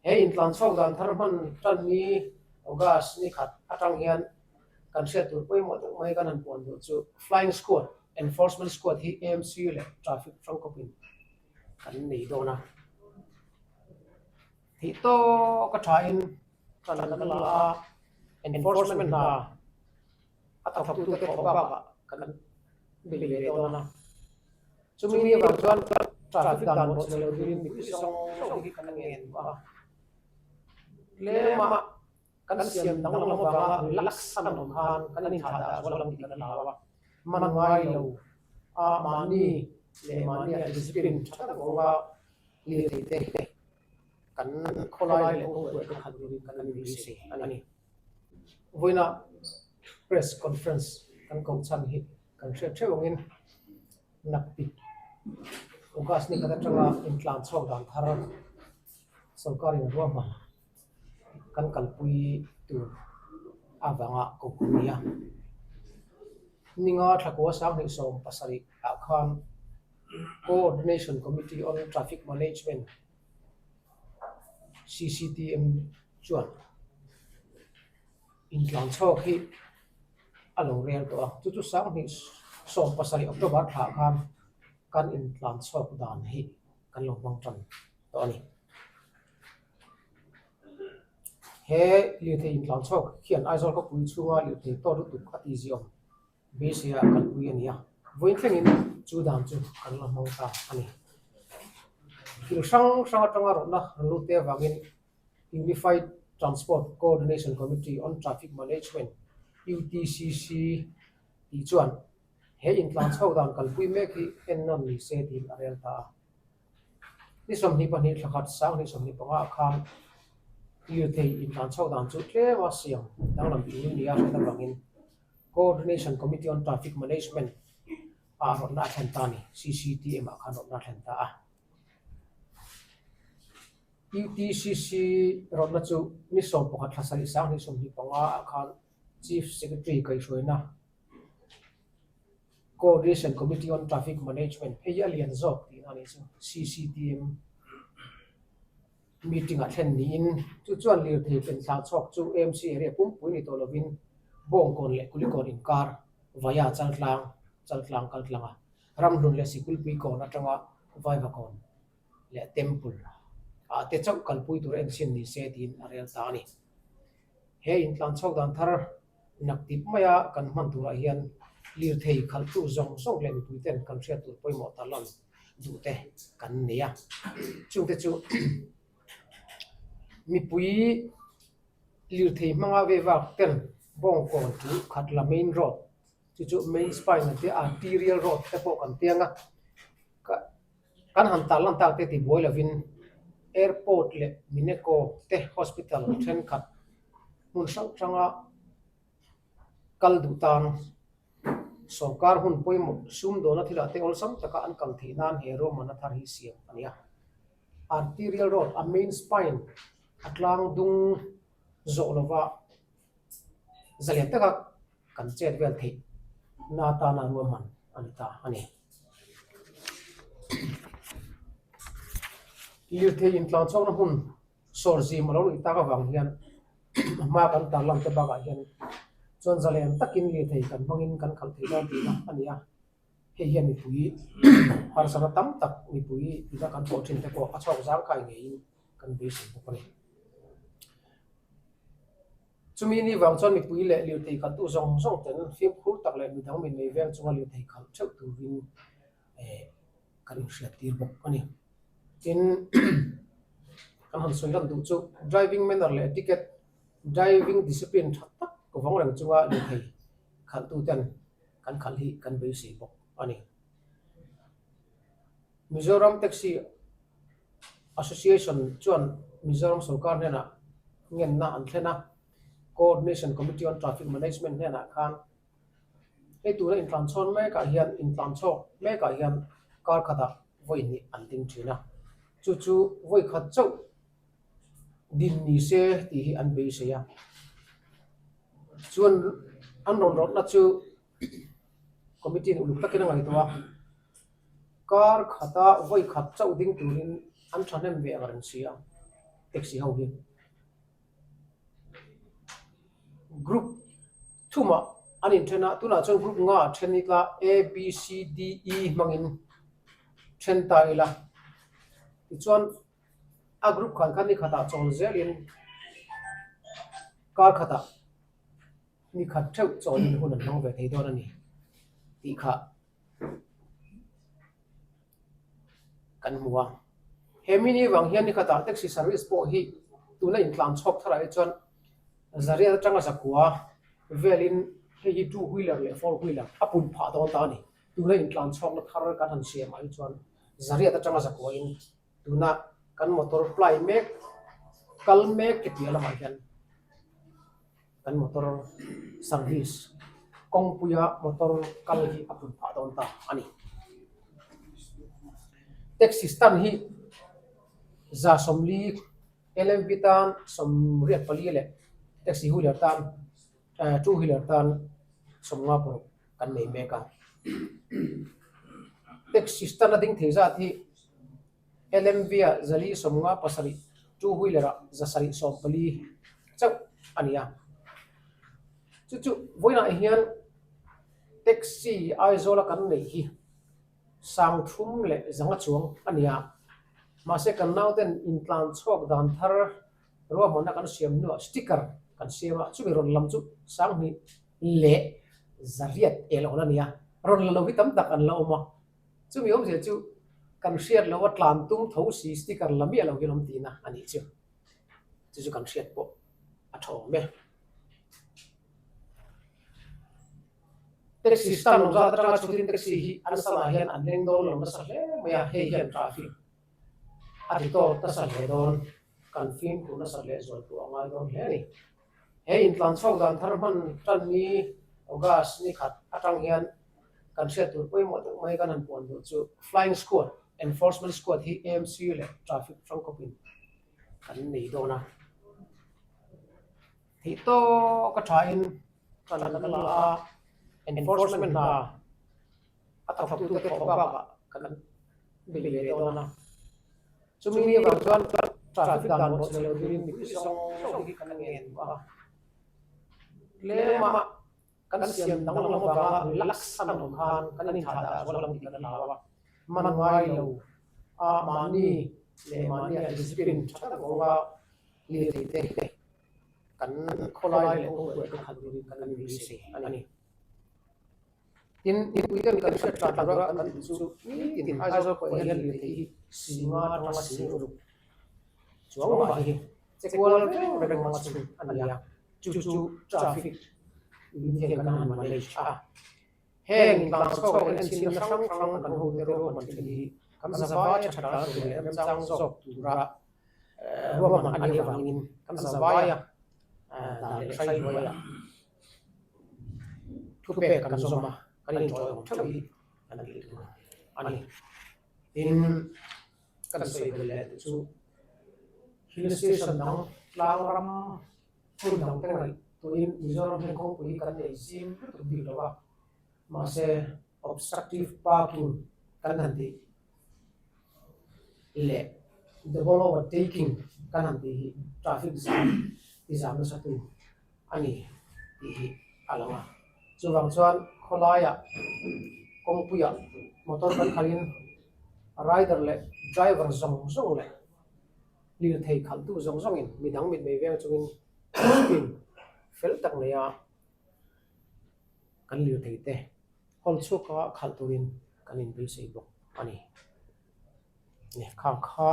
He intlan chhuak dan thar hman tan ni August ni khat atang hian kan hriat tur pawimawh deuh mai kan han puan duh chu Flying Squad, Enforcement Squad hi AMC leh Traffic hrangkawpin kan nei dawn a. Theih tawk a thain kan la a, Enforcement hna a thawktute thawh bakah kan bei ve dawn a. Chumi ni avang chuan traffic dan bawh chhe lo turin mipui zawng zawng hi kan ngen duh a. Tlema kan siam danglam avanga relax an awm khan kan inthah dah zual ang tih kan hlau a. Man ngai lo a mahni leh mahnia discipline tha tak vawnga lirthei te kan khawlai leh kawngpuiah te khalh turin kan inbeisei a ni. Vawiina press conference kan koh chhan hi kan hriat theuh angin nakpik August ni khat atanga intlan chhuak dan thar sorkarin ruahman kan kalpui tur avanga koh a ni a. Ninga thlakua 2017 ah khan Coordination Committee on Traffic Management, CCTM, chuan intlan chhawk hi a lo rel tawh a, chu chu 2017 October thlah khan kan intlan chhawk dan hi kan lo hmang tan tawh a ni. He lirthei intlan chhawk hian Aizawl khawpui chhunga lirthei tawt lutuk a tihziawm beiseia kalpui a ni a, vawiin thlengin chu dan chu kan la hmang ta a ni. Thil hrang hrang atanga rawhna rawn lut te avangin Unified Transport Coordination Committee on Traffic Management, UTCC, tih chuan he intlan chho dan kalpui mek hi ennawn ni se tiin a rel ta a. Ni 22 thla khat 2025 ah khan lirthei intlan chho dan chu tlema siam danglam tul nia hriat avangin Coordination Committee on Traffic Management ah rawtna a thlen ta a ni, CCTM ah khan rawtna a thlen ta a. UTCC rawtna chu ni 11 thla 7 2025 ah khan Chief Secretary kaihhruaina Coordination Committee on Traffic Management hei hi a lian zawk tihna a nih chu, CCTM, meeting ah thlen niin chu chuan lirthei penthlang chhuak chu AMC area pumpui ni tawh lovin Bawngkawn leh Kulikawn inkar Vaia Chaltlang Chaltlang kaltlanga Ramhlun leh Sikulpuikawn atanga Vaivakawn leh Temple ah te chauh kalpui tur enchhin ni se tiin a rel ta a ni. He intlan chhuak dan thar naktip maia kan hman turah hian lirthei khalhtu zawng zawng leh mipui ten kan hriat tur pawimawh ta lan duh te kan nei a. Chungte chu mipui lirthei hmanga ve vak ten Bawngkawn chu Khatla main road chu chu main spine an tia arterial road te pawh kan tiang a. Kan han tar lan tak te ti buai lovin airport leh Mineco te hospital thenkhat hmun hrang hranga kal duh tan sorkar hun pawimawh sumdawna thilah te awlsam taka an kal theih nan he ruahmanna thar hi siam a ni a. Arterial road a main spine a tlang dung zawh lova zalian taka kan chet vel theih na atana ruahman a ni ta a ni. Lirthei intlan chhuakna hmun sawr zim a lo nih tak avang hian a hma kan tarlang te bakah hian chuan zalen takin lirthei kan hmangin kan khalh thei dawn tihna a ni a, hei hian mipui harsatna tam tak mipui ina kan thawh thin te pawh a chhuak zangkai ngeiin kan beisei bawk a ni. Chumi ni vang chuan mipui leh lirthei khalhtu zawng zawng ten fimkhur tak leh midang min nei veng chunga lirthei khalh theuh turin eh kan inhriat tir bawk a ni. Tin, kan han sawi lan duh chu driving manner leh etiquette, driving discipline tha tak vawng reng chunga lirthei khalhtu ten kan khalh hi kan beisei bawk a ni. Mizoram Taxi Association chuan Mizoram sorkar hnenah ngenna an thlen a, Coordination Committee on Traffic Management hnenah khan hei tuna intlan chhawn mekah hian intlan chhawk mekah hian kar khatah vawi hnih an ding thin a, chu chu vawi khat chauh din ni se tih hi an beisei a, chuan an rawn rawtna chu Committee in uluk takin a ngaihtuah a. Kar khata vawi khat chauh ding turin an thahnem ve ang reng si a. taxi ho hi group thumah an inthen a, tunah chuan group nga ah then ila A B C D E hmangin then ta ila tichuan a group khan khan ni khatah chawl zelin kar khatah ni khat theuh chawlin hun an hmang ve thei dawn a ni tih kha kan hmu a. He mini vang hian ni khatah taxi service pawh hi tuna intlan chhawk tharah hi chuan zariat atanga zakua velin hei hi two wheeler leh four wheeler a pun phah dawn ta a ni. Tuna intlan chhawkna thar kan han siamah hi chuan zariat atanga zakuain Tuna kan motor ply mek kal mek te piah lamah hian kan motor service kawngpuia motor kal hi a pun phah dawn ta a ni. Taxi stand hi 140 LMV tan 84 leh taxi wheeler tan two wheeler tan 56 kan nei mek a. Taxi stand a ding thei zat hi LMV ah 457, two wheeler ah 740 chauh a ni a. Chu chu vawiinah hian taxi Aizawl a kan neih hi 30 leh 500 chuang a ni a. Mahse kan nauten intlan chhuak dan thar ruahmanna kan siam hnuah sticker kan siam a, chumi rawn lam chu 2000 leh zariat el awn a ni a, rawn la lo hi tam tak an la awm a, chumi awmzia chu kan hriat loh a tlan tum tho si sticker la miah lo hian awm tihna a nih chu, chu chu kan hriat pawh a tha awm e. Taxi stand awm zat atanga chhutin taxi hi an sanah hian an leng dawn lo nasa hle mai a, hei hian traffic a ti tawk nasa hle dawn, kan fimkhur nasa leh zual pawh a ngai dawn hle a ni. He intlan chhuak dan thar hman tan ni August ni khat atang hian kan hriat tur pawimawh deuh mai kan han puan duh chu Flying Squad, Enforcement Squad hi AMC leh Traffic hrangkawpin kan nei dawn a. Theih tawk a thain kan la a, Enforcement hna a thawktute thawh bakah kan bei ve dawn a. Chumi avang chuan traffic dan pawh chhe lo turin mipui zawng zawng hi kan ngen duh a. Tlema kan siam danglam avanga relax an awm khan kan inthah dah zual ang tih kan hlau a. Man ngai lo a mahni leh mahnia discipline tha tak vawnga lirthei te kan khawlai leh kawngpuiah te khalh turin kan inbeisei a ni. Tin, mipuiten kan hriat tha tura kan tih chu nitin Aizawl pawh hian lirthei hi singa atanga sing ruk chuang mah hi che kual reng reng anga chhun a ni a, chu chu traffic min hian kan han manage a. Heng tlangchhuak leh enchhinna hrang hrang kan hote ruahman thin hi kan zavai a tha tlan tur leh remchang zawk tura ruahman a nih avangin kan zavaia dan leh hrai hnuaiah Thupek kan zawm a, kan inṭawih awm ṭheuh hi kan tih tur a ni. Tin, kan sawi belh leh te chu hill station dang tlang ram hmun dang te ngaih tuin Mizoram hian kawngpui hi kan nei zim lutuk bik lo a, mahse obstructive parking kan han tih leh double overtaking kan han tih hi traffic zam ti zam nasa tu a ni tih hi a lang a. Chuvang chuan khawlaiah kawngpuiah motor kan khalhin rider leh driver zawng zawng leh lirthei khalhtu zawng zawngin midang mitmei veng chungin spin fel tak neia kan lirthei te hawl chhuaka khalh turin kan inbeisei bawk a ni. Lehkha kha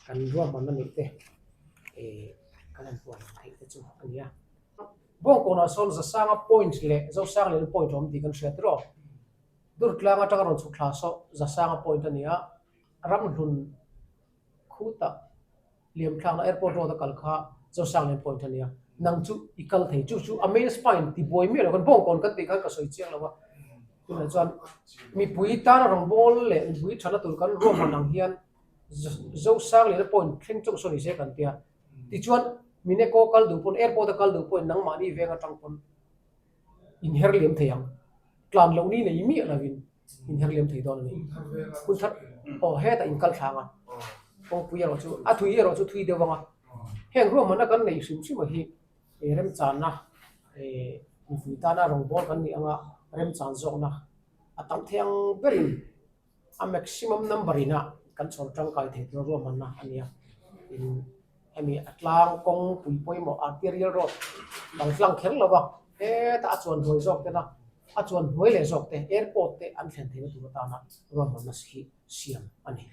kan ruahmanna neih te eh kan han puan theih te chu a ni a. Bawngkawnah sawn Zasanga point leh Zosang lehna point a awm tih kan hriat rawh. Durtlang atanga rawn chhuk thla saw Zasanga point a ni a, Ramhlun khutah Liamthlakna airport road a kal kha Zosang Lane point a nia, nang chu i kal thei chu chu a main spine ti buai miah lo khan bawngkawn kan tih khan ka sawi chiang lo a, tunah chuan mipui tana rawngbâwl leh mipui ṭhatna tur kan ruahman ang hian Zosang Lane point thleng chauh saw ni se kan tia, tichuan Mineko kal duh pawn airport a kal duh pawhin nangmahni veng aṭang pawn inher liam thei ang, tlan loh ni nei miah lovin inher liam thei dawn a ni. Hun thar aw hetah inkal thlâng a. Kawngpui erawh chu a thui erawh chu thui deuh ang a. Heng ruahmanna kan nei hrim hrim a hi remchanna mipui tana rawngbawl kan nih anga remchan zawkna a tam thei ang berin a maximum number ina kan chhawr tangkai thei tur ruahmanna a ni a. Tin, hemi a tlang kawngpui pawimawh arterial road kal tlang kher lo va, hetah a chuan hnuai zawk tena a chuan hnuai leh zawk te airport te an thlen theihna tur atana ruahmanna hi siam a ni.